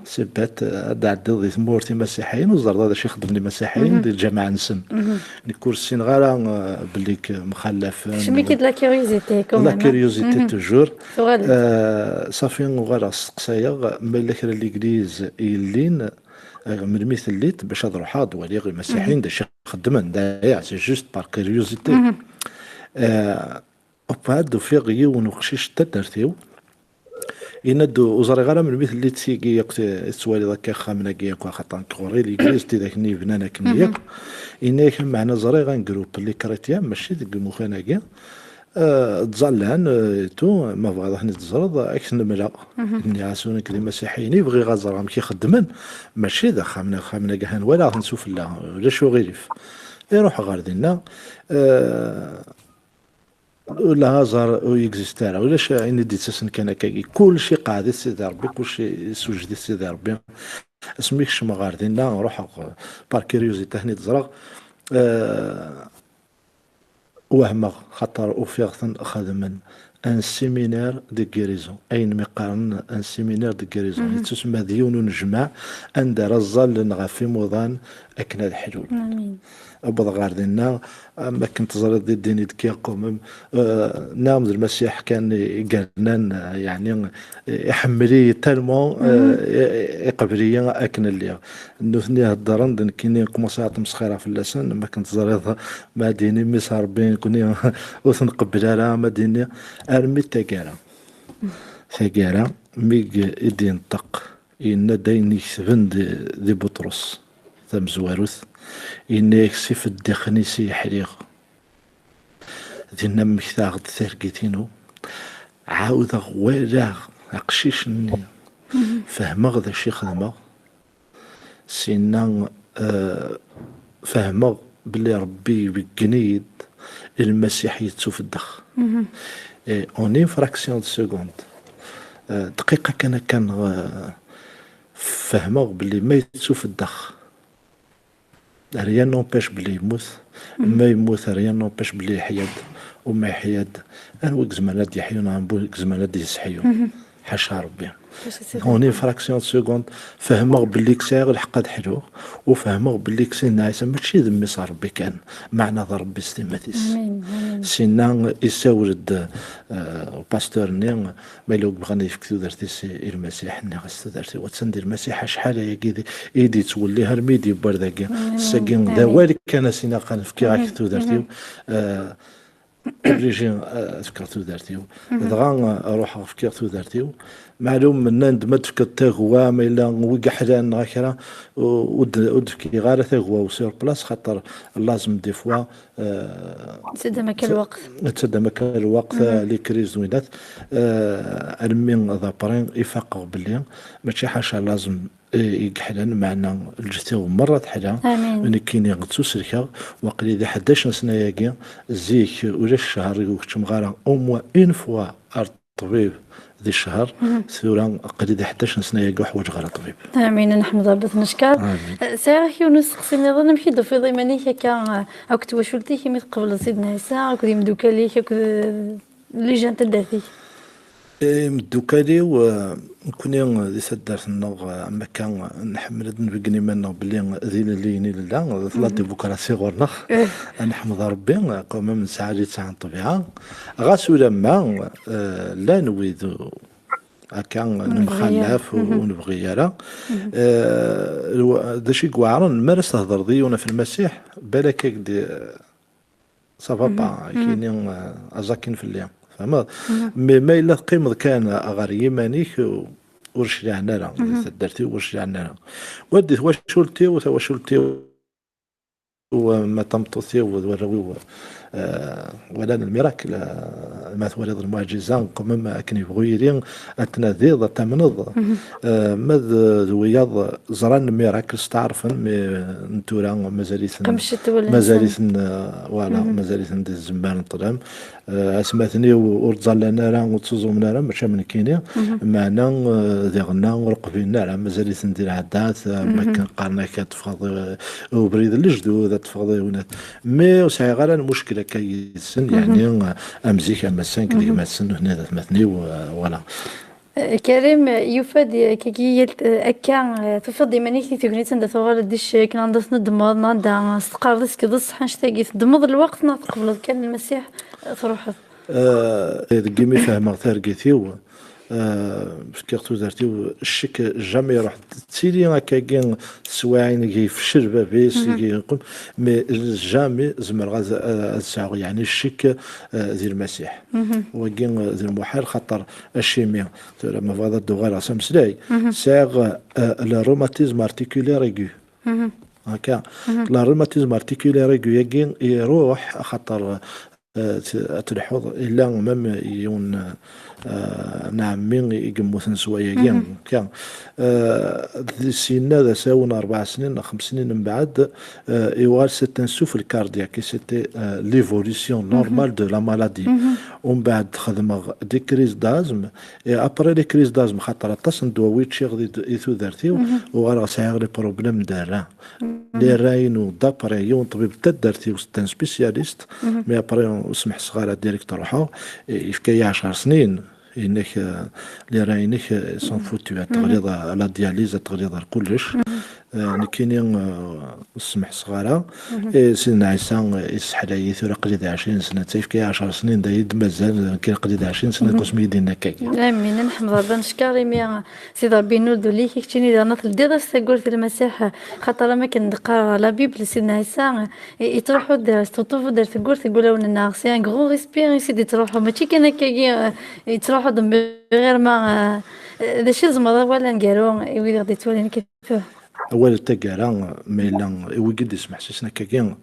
c'est bête, ad d-tɛeddiḍ di tmurt imasiḥiyen, ur ẓerreḍ ara d acu i xeddmen imasiḥiyen di lǧameɛ-nsen. Nekk ur ssineɣ ara, ah, belli k-, mxallafen. Kecmen-ik-id la curiosité, quand même, hein. La curiosité, toujours. Tuɣal-d. Ah, safi, uɣaleɣ steqsayeɣ ma yella kra n l'église yellin, ah, melmi telliḍ bac ad ruḥeɣ ad waliɣ imasiḥiyen d acu i xeddmen. D aya, c'est juste par curiosité. Ah, Ubeɛd ufiɣ yiwen uqcic n taddart-iw, yenna-d, ur ẓriɣ ara melmi telliḍ tigi akk t-, tettwaliḍ akka ixxamen-agi akk, axaṭer nekk ɣur-i l'église, tidak-nni yebnan akken yakk. Yenna-yak, meɛna ẓriɣ un groupe les chrétiens, mačči deg imukan-agi, eh, ttẓallan, eh, et tout, ma tebɣiḍ ad ten-id-teẓreḍ, ad k-ten-mleɣ. Nniɣ-as, ur nekk d imasiḥiyen i bɣiɣ ad ẓreɣ amek i xeddmen, mačči d axxamen, axxamen-agi han walaɣ-ten s ufella, ulac uɣilif. Iruḥ ɣer dinna, eh, Le hasard ur yexiste ara, ulac ayen i d-yettasen kan akkagi, kullec iqeɛɛed-it Sidi Ṛebbi, kullec isewjed-it Sidi Ṛebbi. Asmi kecmeɣ ɣer dinna, ruḥeɣ, eh, par curiosité, ad ten-id-ẓreɣ. Eh, wehmeɣ, xaṭer ufiɣ-ten xedmen un séminaire de guérison, ayen mi qqaren un séminaire de guérison. Yettusemma d yiwen unejmaɛ anda ara ẓẓallen ɣef imuḍan akken ad ḥlun. Amin. Wwḍeɣ ɣer dinna, am akken teẓriḍ di ddin i d-kkiɣ quand même, eh, nniɣ-am d Lmasiḥ kan i, i yernan, eh, yeɛni, eh, iḥemmel-iyi tellement, eh, i, i, iqbel-iyi akken lliɣ. Nutni heddren-d, nekkini commencé ad tmesxireɣ fell-asen, am akken teẓriḍ, ma ad d-yini mmi-s Ṛebbi, nekkni ur t-nqebbel ara, ma ad d-yini, armi d taggara. Taggara, mi g-, i d-yenṭeq, yenna-d ayen iketben di, di Buṭrus tamezwarut, yenna-yak, s ifeddixen-is i ḥliɣ. Dinna mmektaɣ-d targit-inu, ɛawdeɣ walaɣ aqcic-nni, fehmeɣ d acu i xedmeɣ, sinna, eh, fehmeɣ belli Ṛebbi ibeggen-iyi-d, Lmasiḥ yettufeddex. Et en une fraction de seconde, eh, dqiqa kan akka, eh, fehmeɣ belli ma yettufeddex, rien n'empêche belli yemmut, ma yemmut, rien n'empêche belli yeḥya-d, u ma yeḥya-d, anwa i izemren ad d-yeḥyu neɣ anwa i izemren ad d-yesseḥyu? Ḥaca Ṛebbi. En une fraction de seconde, fehmeɣ belli sɛiɣ lḥeqq ad ḥluɣ, u fehmeɣ belli Sidna Ɛisa mačči d mmi-s n Ṛebbi kan, meɛna d Ṛebbi s timmad-is. Amin, amin. Sinna, issawel-d, eh, upasteur-nni, ma yella ur yebɣi ad yefk tudert-is i, i Lmasiḥ, nniɣ-as tudert-iw attan di Lmasiḥ, acḥal ayagi di, i d-yettwellih armi i d-yewwi ar dagi. Amin. Sagi d awal kan, as-iniɣ, nefkiɣ-ak tudert-iw. Eh, obligé, eh, ad fkeɣ tudert-iw. Dɣa, eh, ruḥeɣ fkiɣ tudert-iw. Meɛlum, nnan-d ma d-tefkeḍ tagwa, ma yella wi yeḥlan neɣ kra, ur, ur d-, ur d-fkiɣ ara tagwa-w sur place, xaṭer lazem des fois, eh, Tettaddam akka lweqt. Tettaddam akka lweqt, eh, les crises d winat, eh, almi d après i faqeɣ belli mačči ḥaca lazem i, i yeḥlan, meɛna lǧetta-w merra teḥla. Amin. Nekkini ttuselkeɣ, waqli di ḥdac n sna-agi, zik ulac ccher i ur keččmeɣ ara, au moins une fois ar ṭṭbib di ccher, tura aqli di ḥdac n sna-agi ur ḥwaǧeɣ ara ṭṭbib. Amin, ad neḥmed Ṛebbi, ad t-neckeṛ. Amin. Eh, sɛiɣ-ak yiwen n usteqsi nniḍen, amek i d-tufiḍ iman-ik akka, eh, akked twacult-ik imi tqebleḍ Sidna Ɛisa, akked imeddukal-ik, akked, eh, les gens n taddart-ik? Imeddukal-iw, eh, nekkni di taddart-nneɣ, eh, am akka, eh, nḥemmel ad nbeggen iman-nneɣ belli d ilelliyen i nella, d la démocratie ɣur-neɣ. Ad neḥmed Ṛebbi, eh, quand même nesɛa litteɛ n ṭṭbiɛa. Ɣas ulamma, eh, llan wid, eh, akka, nemxallaf, ur nebɣi ara. Eh, lwa-, d acu i iweɛren, mi ara s-thedreḍ i yiwen ɣef Lmasiḥ, balak ad k-d-, ça va pas, kini, eh, aẓ akin fell-i. Tfehmeḍ? Mais ma yella teqqimeḍ kan ɣer yiman-ik, ur cliɛen ara, di taddart-iw ur cliɛen ara. Wa di twacult-iw, tawacult-iw, ma d tameṭṭut-iw, d warraw-iw, eh, walan lmirakl, eh, ma twaliḍ lmuɛǧiza, quand même, akken yebɣu yili, ad tnadiḍ, ad tamneḍ. Eh, ma d, d wiyaḍ ẓran lmirakl, steɛṛfen, mais n tura mazal-iten, mazal-iten, eh, voilà, mazal-iten di tzemmar n ṭṭlam. Eh, asmaten-iw ur ttẓallan ara, ur ttuẓumen ara, mačči am nekkini, meɛna, eh, diɣenna ur qbilen ara, mazal-iten di lɛaddat, eh, am akken qqaren-ak ad teffɣeḍ, eh, ubrid n lejdud, ad teffɣeḍ i winat. Mais ur sɛiɣ ara lmuckil akka yid-sen, yeɛni, eh, am zik, am ass-a, nekk d gma-tsen, nutni d atmaten-iw, eh, voilà. Eh, Karim, eh, yufa-d, eh, kagi yal, eh, akka, eh, tufiḍ-d iman-ik di tegnit anda tuɣaleḍ di ccek, neɣ anda tneddmeḍ, neɣ anda s-teqqareḍ isked ṣṣeḥ annect-agi, teddmeḍ lweqt neɣ tqebleḍ kan Lmasiḥ, eh, truḥeḍ? Eh, deg imi fehmeɣ targit-iw, eh, fkiɣ tudert-iw, ccek jamais iruḥ. Tili akkagi teswiɛin i yefcel bab-is, i yeqqim, mais jamais zemreɣ ad, ad sɛuɣ, yeɛni, ccek, eh, di Lmasiḥ. Wagi, eh, d lmuḥal, xaṭer acimi, tura ma bɣiḍ ad d-uɣaleɣ s ameslay, sɛiɣ, eh, le rhumatisme articulaire aigu. Akka. Le rhumatisme articulaire aigu-agi iruḥ, axaṭer, eh, t-, ad telḥuḍ, illa même yiwen, eh, n ɛemmi i yemmuten s wayagi. Akka. Eh, d-, syenna d asawen rebɛa snin, xems snin mbeɛd, eh, yuɣal c'est un souffle cardiaque, et c'était, eh, l'évolution normale de la maladie. Umbeɛd xedmeɣ des crises d'asthme, et après les crises d'asthme, xaṭer aṭas n ddwawi ččiɣ di, i tudert-iw, uɣaleɣ sɛiɣ les problèmes de reins. Les reins-inu, d'après yiwen ṭbib n taddart-iw, c'est un spécialiste, mais après ur smeḥseɣ ara, direct ruḥeɣ, yefka-yi ɛecr snin, yenna-k, eh, les reins-inek, eh, sont foutus, ad teɣliḍ, eh, la dialyse, ad teɣliḍ ar kullec. Eh, nekkini, eh, ur smeḥseɣ ara. Eh, Sidna Ɛisa, eh, yesseḥla-yi, tura aql-i d ɛecrin sna, netta yefka-yi ɛecr snin, d ay d-mazal, nekkini aql-i d ɛecrin sna, deg wasmi i d-yenna akkagi. Amin, ad neḥmed Rebbi, ad neckeṛ imi Sidi Rebbi yennul-d ul-ik, i keččini daɣen ad teldiḍ-as tawwurt i Lmasiḥ, xaṭer am akken d-teqqar la Bible, Sidna Ɛisa, i-, yettruḥu-d, teṭṭufu-d ar tewwurt deg wulawen-nneɣ. C'est un grand respect i s-id-yettruḥu. Mačči kan akkagi, eh, yettruḥu-d mbiɣir ma, eh, d acu i tzemreḍ awal aneggaru i wid i ɣ-d-yettwalin akka tura? Awal n taggara, ma yella i wigi d-ismeḥsisen akkagi,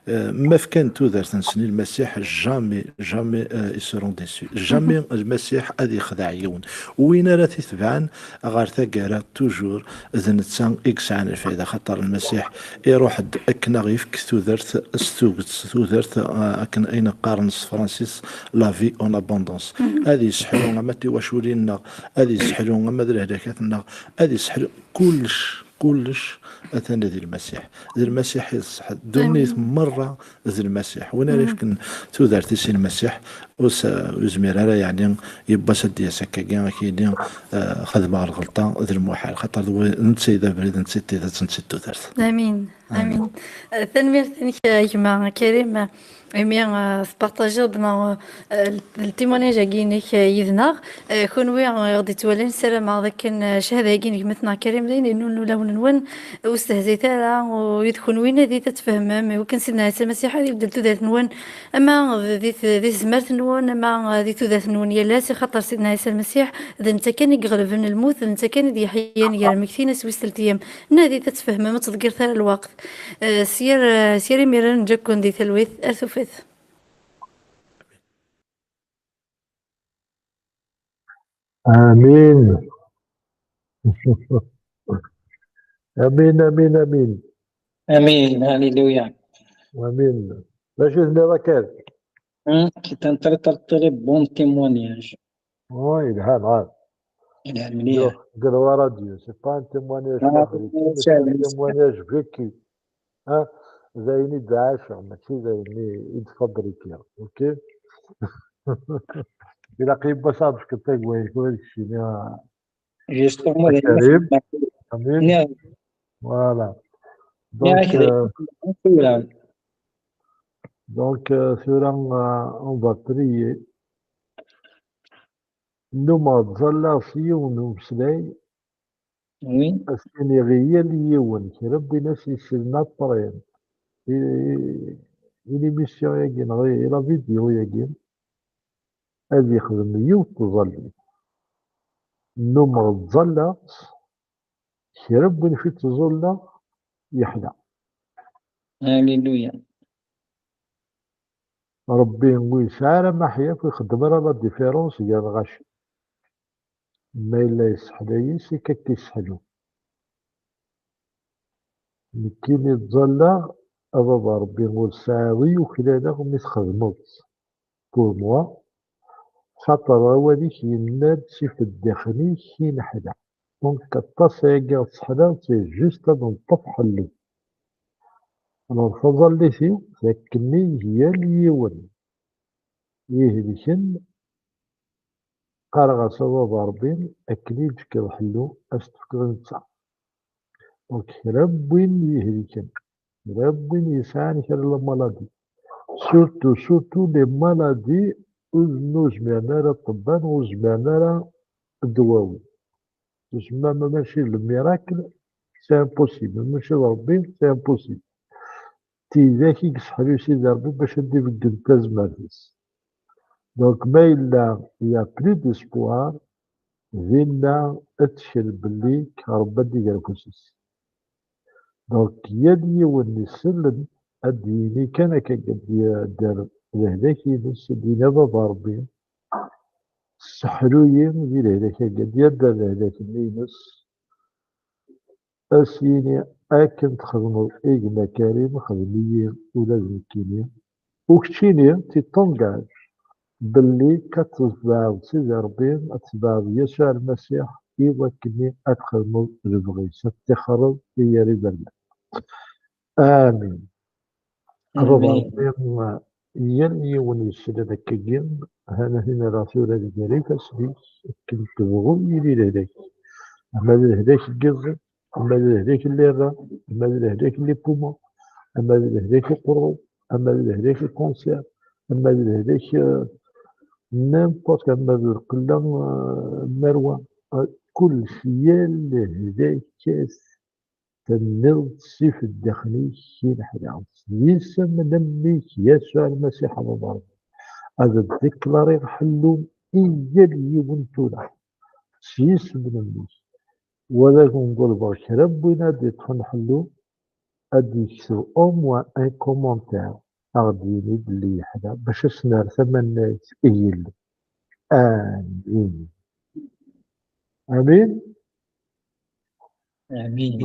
eh, ma fkan tudert-nsen i Lmasiḥ, jamais, jamais, eh, ils seront déçus. Jamais Lmasiḥ ad yexdeɛ yiwen. Win ara t-itebɛen ɣer taggara, toujours d netta i yesɛan lfayda, xaṭer Lmasiḥ iruḥ-d akken a ɣ-yefk tudert s tuget, tudert, eh, akken ayen qqaren s tefransist, la vie en abondance. Ad yesseḥlu ama d tiwaculin-nneɣ, ad yesseḥlu ama d lehlakat-nneɣ, ad yesseḥlu kullec, kullec atan di Lmasiḥ. D Lmasiḥ i d ṣṣeḥ. Ddunit merra d Lmasiḥ. Win ara yefken tudert-is i Lmasiḥ, ur s-, ur yezmir ara, yeɛni, yiwwas ad d-yas akkagi, ad k-yini, eh, xedmeɣ lɣelṭa, d lmuḥal. Xaṭer d wa-, netta i d abrid, netta i d tidet, netta i d tudert. Amin. Amin. Eh, tanemmirt-inek, a gma Karim, imi, eh, tpartajiḍ, ma, eh, le témoignage-agi-inek, eh, yid-neɣ. Eh, kunwi, eh, i ɣ-d-yettwalin, ssarameɣ d akken, eh, ccahada-agi n gma-tneɣ Karim d ayen yennun ulawen-nwen, ur stehzayet ara, u yid kunwi nadit ad tfehmem, i wakken Sidna Ɛisa Lmasiḥ ad ibeddel tudert-nwen, ama di t-, di tezmert-nwen, ama, eh, di tudert-nwen yal ass, axaṭer Sidna Ɛisa Lmasiḥ d netta kan i iɣelben lmut, d netta kan i d-yeḥyan gar lmegtin ass wis telt ayyam. Nadit ad tfehmem, ur ttḍeggiret ara lweqt. Eh, s yir, eh, s yir imiren, neǧǧa-ken di talwit, ar tufat. Amin. Amin, amin, amin. Amin, alléluia. Amin. D acu i tenniḍ akka? Hmm, c'est un très, très, très bon témoignage. Oui, yelha, nɛam. Yelha mliḥ. Deg, deg la radio, c'est pas un témoignage fabriqué, mais c'est un témoignage vécu. Hein? D ayen i d-ɛaceɣ, mačči d ayen i, i d-fabrikiɣ. Ok? Ilaq yiwwas ad d-fkeḍ tagwayt, ur d-kcini, a, justement, a Karim. Amin. Voilà. Donc, euh, donc, euh, tura, euh, on va prier. Nnumeɣ ttẓallaɣ s yiwen n umeslay, oui, ad s-iniɣ i yal yiwen, kra n win as-yeslen après i, i, i l'émission-agi neɣ i la vidéo-agi, ad yexdem yiwet tẓallit. Nnumeɣ ttẓallaɣ-tt, kra n win fi ttẓullaɣ yeḥla. Alléluia. Rebbi ur yesɛi ara maḥyaf, ur ixeddem ara la différence gar lɣaci. Ma yella yesseḥla-yi, s akka k-yesseḥlu. Nekkini ttẓallaɣ, a baba Rebbi, ur sɛiɣ i uklaleɣ mi txedmeḍ-tt pour moi, xaṭer awal-ik yenna-d sif ddaxel-ik i neḥla. Donc, aṭas ayagi ɣ tseḥlaḍ, c'est juste ad neṭṭef ḥellu. Alors, taẓallit-iw, d akken i yal yiwen ihelken, Qqareɣ-as a baba Ṛebbi, akken i d-tefkiḍ ḥellu, ad s-tefkeḍ netta. Donc kra n win yehliken, kra n win yesɛan kra n la maladie, surtout, surtout les maladies ur zmiren ara ṭṭebba, ur zmiren ara ddwawi. Tusma ma mačči d le miracle, c'est impossible. Ma mačči d Ṛebbi, c'est impossible. Tidak i yesseḥlu Sidi Ṛebbi bac ad d-ibeggen tazmert-is. Donc ma yella il y a plus d'espoir, dinna ttkel belli Ṛebbi ad d-iger afus-is. Donc yal yiwen isellen ad d-yini kan akka, ad d-yerr lehlak-ines, ad d-yini a baba Ṛebbi, sseḥlu-yi di lehlak-agi, ad d-yerr lehlak-nni-ines, ad s-yini akken txedmeḍ i gma Karim, xdem-iyi ula d nekkini. U keččini, tu t'engages belli ad tetbeɛeḍ Sidi Ṛebbi, ad tetbeɛeḍ Yasuɛ Lmasiḥ, i wakken ad txedmeḍ lebɣi-s, ad tixreḍ i yir iberdan. Amin. A baba Ṛebbi, yal yiwen yeslan akkagi, hana tin ara tura di gar ifassen-ik, akken tebɣu yili lehlak. Ama d lehlak n yiẓi, ama d lehlak n lirra, ama d lehlak n les poumons, ama d lehlak uqerru, ama d lehlak n cancer, ama d lehlak, euh, n'importe, ama d lqella, euh, n lerwa. Euh, kullec, yal lehlak-as tenniḍ-t sif ddaxel-ik i leḥla. S yisem n mmi-k, Yasuɛ Lmasiḥ, a baba Ṛebbi, ad d-diklariɣ ḥellu i yal yiwen tura. S yisem n mmi-k. Wala ad wen-ḍelbeɣ kra n win ad d-iṭṭfen ḥellu, ad d-yekteb au moins un commentaire, ad ɣ-d-yini belli yeḥla, bac ad s-nerr tamannayt i Yillu. Amin. Amin. Amin.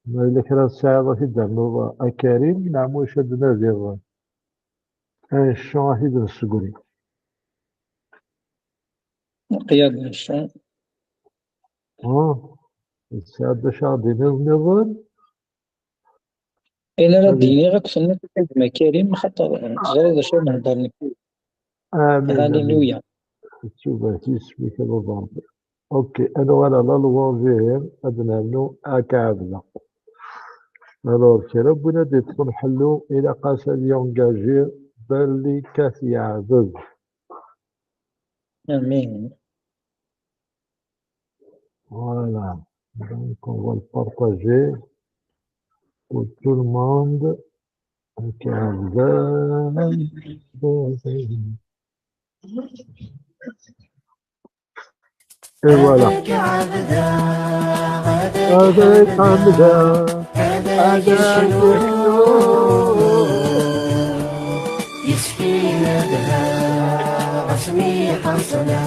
Ma yella kra tesɛiḍ ad t-id-ternuḍ a Karim, neɣ ma ulac ad d-nadiḍ ancu ad t-id-nessegri? Qyad ancu? Ah, tesɛiḍ d acu ad d-tiniḍ nniḍen? Ayen ara d-iniɣ akk tenniḍ a gma Karim, xaṭer teẓriḍ d acu ara nhedder nekk. Amin, amin. Haliluya. Ttubarek isem-ik a baba Ṛebbi. Ok, ad nuɣal ɣer la louange ihi, ad nernu ad k-ɛebdeɣ. Alors, kra n win ad d-iṭṭfen ḥellu, ilaq-as ad yengaji belli ad t-yeɛbed. Amin. Voilà. Donc, on va le partager pour tout le monde. Ok, et voilà. هذاك عبدة، هذاك حمدة، هذاك شنو؟ يسكينة بها رسمي حصلة.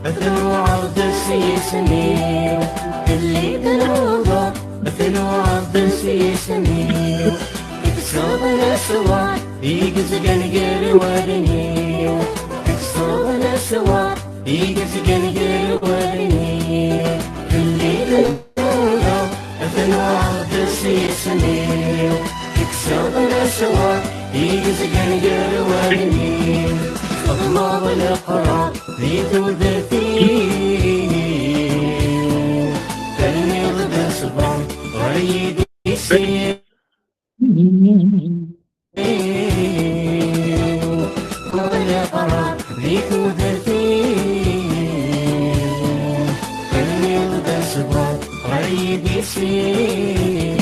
Ad tnuɛeḍ s yisem-iw, belli tnuḍeḍ, ad tnuɛeḍ s yisem-iw. Tekseḍ leswar i yezgan gar wallen-iw, tekseḍ leswar i yezgan gar wallen-iw. Belli tnuḍeḍ, ad tnuɛeḍ s yisem-iw, tekseḍ leswar i yezgan gar wallen-iw. Txedmeḍ leqrar di tudert-iw, terniḍ-d ṣṣber ɣer yidis-iw. Xedmeḍ leqrar di tudert-iw, terniḍ-d ṣṣber ɣer yidis-iw.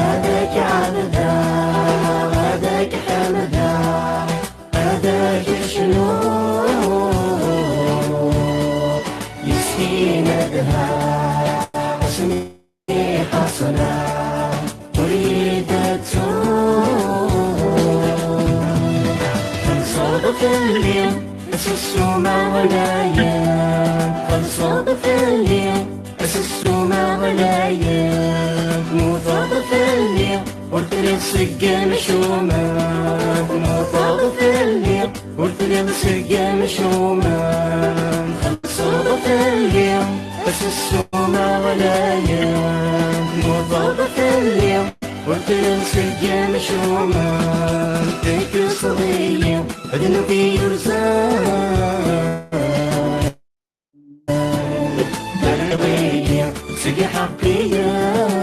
هذاك عبدة، هذاك حمدة، هذاك شنو؟ Fell-i, asusum-a ɣlayen, txellṣeḍ fell-i, asusum-a ɣlayen, temmuteḍ fell-i, ur telliḍ seg yimcumen, temmuteḍ fell-i, ur telliḍ seg yimcumen, txellṣeḍ fell-i, asusum-a ɣlayen, temmuteḍ fell-i, ur telliḍ seg yimcumen, tekkseḍ-iyi ddnub yurzan. Terriḍ-iyi seg iḥeqqiyen,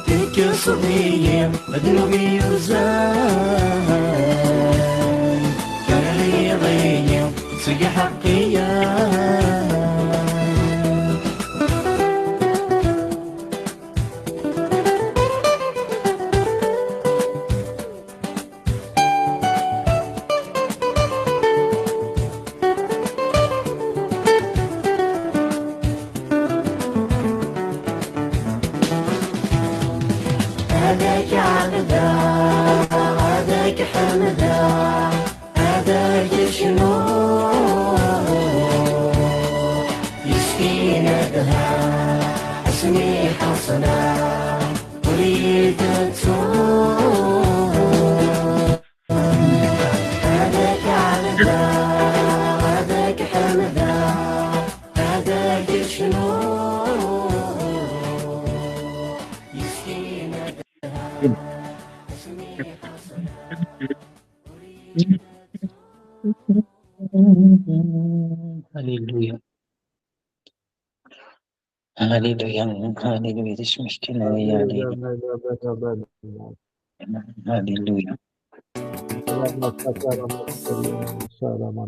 tekkseḍ-iyi ddnub yurzan. Terriḍ-iyi seg iḥeqqiyen. Ad k-ɛebdeɣ, ad k-ḥemdeɣ, ad k-cnuɣ. Yeskin ad ha asmi ḥeṣleɣ ur yi-tettuɣ. Ad k-ɛebdeɣ, ad k-ḥemdeɣ, ad k-cnuɣ. Yeskin ad ha asmi ḥeṣleɣ. Hallelujah. Hallelujah. Hallelujah. Di isem-ik kan, ay Hallelujah. Amen, amen, amen. Hallelujah. Rama Saka Rama Saka Rama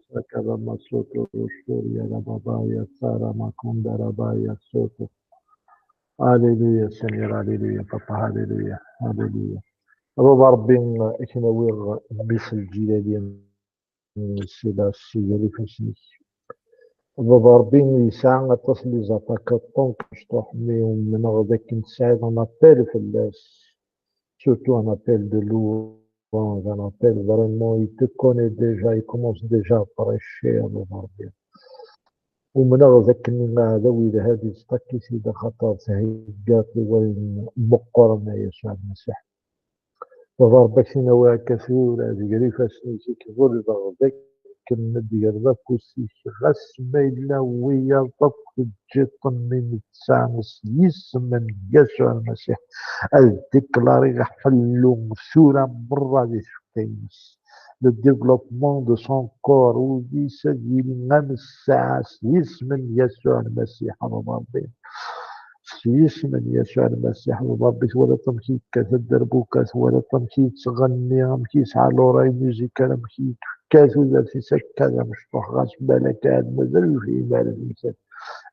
Saka Rama Soto Roshori Rama Baya Sara Makunda Rabaya Soto. Hallelujah, Seigneur, Hallelujah, Papa, Hallelujah, Hallelujah. A Baba Ṛebbi, ad k-nawiɣ mmi-s n Lǧilali, Silas, gar ifassen-ik. A Baba Ṛebbi yesɛa aṭas n les attaques, donc, mecṭuḥ, mi umneɣ d akken tesɛiḍ un appel fell-as, surtout un appel de louange, un appel vraiment, il te connaît déjà, il commence déjà à prêcher, a Baba Ṛebbi. Umneɣ d akken aɛdaw yelha di ẓṭak-is, axaṭer theggaḍ i wayen meqqren, a Yasuɛ Lmasiḥ. Baba Ṛebbi, ad k-in-awiɣ akka tura, di gar ifassen-ik i k-ḍelbeɣ d akken ad d-tegreḍ afus-ik, ɣas ma yella wiyaḍ akk teǧǧiḍ-ten mi nettesɛa s yisem n Yasuɛ Lmasiḥ, ad deklariɣ ḥellu tura merra di tfekka-ines. Le développement de son corps, ul-is ad yili am ssaɛa s yisem n Yasuɛ Lmasiḥ, a Baba Ṛebbi. S yisem n Yasuɛ Lmasiḥ, a Baba Ṛebbi, twalaḍ amek yekkat aderbuka, twalaḍ amek yettɣenni, amek yesɛa l'oreille musicale, amek yekkat tudert-is akka d amecṭuḥ, ɣas balak ahat mazal ur yefhim ara temsalt.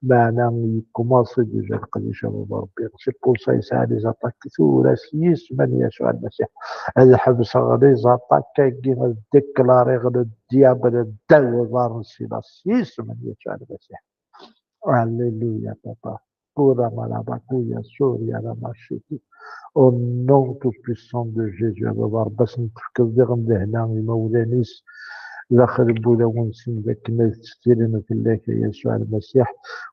Meɛna yekkumaṣi déjà leqdic, a Baba Ṛebbi. C'est pour ça yesɛa les attaques tura s yisem n Yasuɛ Lmasiḥ. Ad ḥebseɣ les attaques-agi, ad deklariɣ le diable ddaw iḍarren-is s yisem n Yasuɛ Lmasiḥ. Alléluia, Papa. Kura malabakuya, Surya Ramashiki. Au nom tout puissant de Jésus, a Baba Ṛebbi, ad sen-tefkeḍ diɣen lehna i imawlan-is, daxel n wulawen-nsen, d akken ad ttidiren fell-ak, a Yasuɛ Lmasiḥ,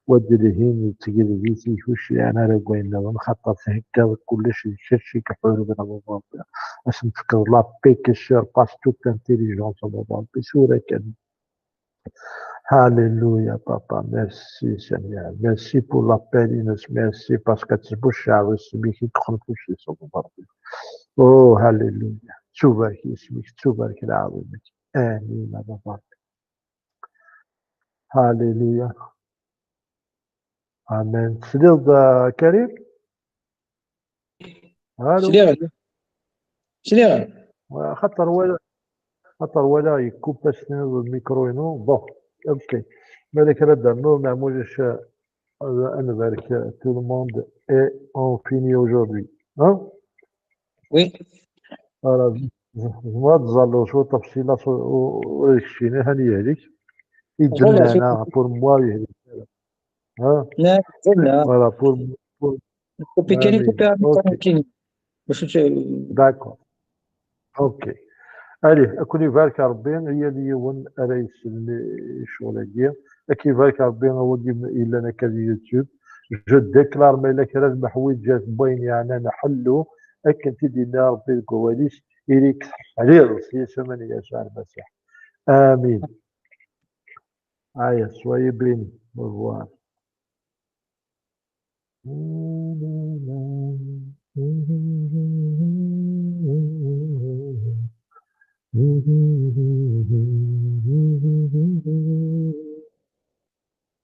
u ad d-lhin d tgeldi-k, ur cliɛen ara deg wayen nniḍen, xaṭer theggaḍ kullec d kečč i iḥuruben, a Baba Ṛebbi. Ad sen-tefkeḍ la paix qui surpasse toute intelligence, a Baba Ṛebbi, tura kan. Alléluia, Papa. Merci, Seigneur. Merci pour l'appel, Inès. Merci parce que tu bouches avec celui qui croit que c'est son Baba. Oh, Alléluia. Ttubarek isem-ik, ttubarek lɛaḍima-k. Amin, a Baba. Alléluia. Amin. Tesliḍ, a Karim? Allô? Sliɣ. Sliɣ. Xaṭer wala, xaṭer wala yekkup-as tiniḍ lmikru-inu. Bon, ok. Malak ara d-rnuɣ, neɣ ma ulac, euh, ad nbarek, euh, tout le monde et on finit aujourd'hui. Hein? Oui. Voilà. Tzemreḍ ad tẓalleḍ cwiṭ ɣef Silas u, u, u, ad keččini, hani yehlek. I d-nnan, pour moi, yehlek. Hein? Voilà, pour, pour, Kupi kan, allez, kupi kan, ok. D'accord. Ok. Allez, ad ken-ibarek Ṛebbi, i yal yiwen ara yeslen i ccɣel-agi. Ad k-ibarek Ṛebbi, a wagi yellan akka di YouTube. Je déclare ma yella kra n leḥwiǧat n wayen yeɛnan ḥellu, akken t-id-yenna Ṛebbi deg wawal-is, ili-k teḥliḍ s yisem n Yasuɛ Lmasiḥ. Amin. Aya, soyez bénis. Au revoir.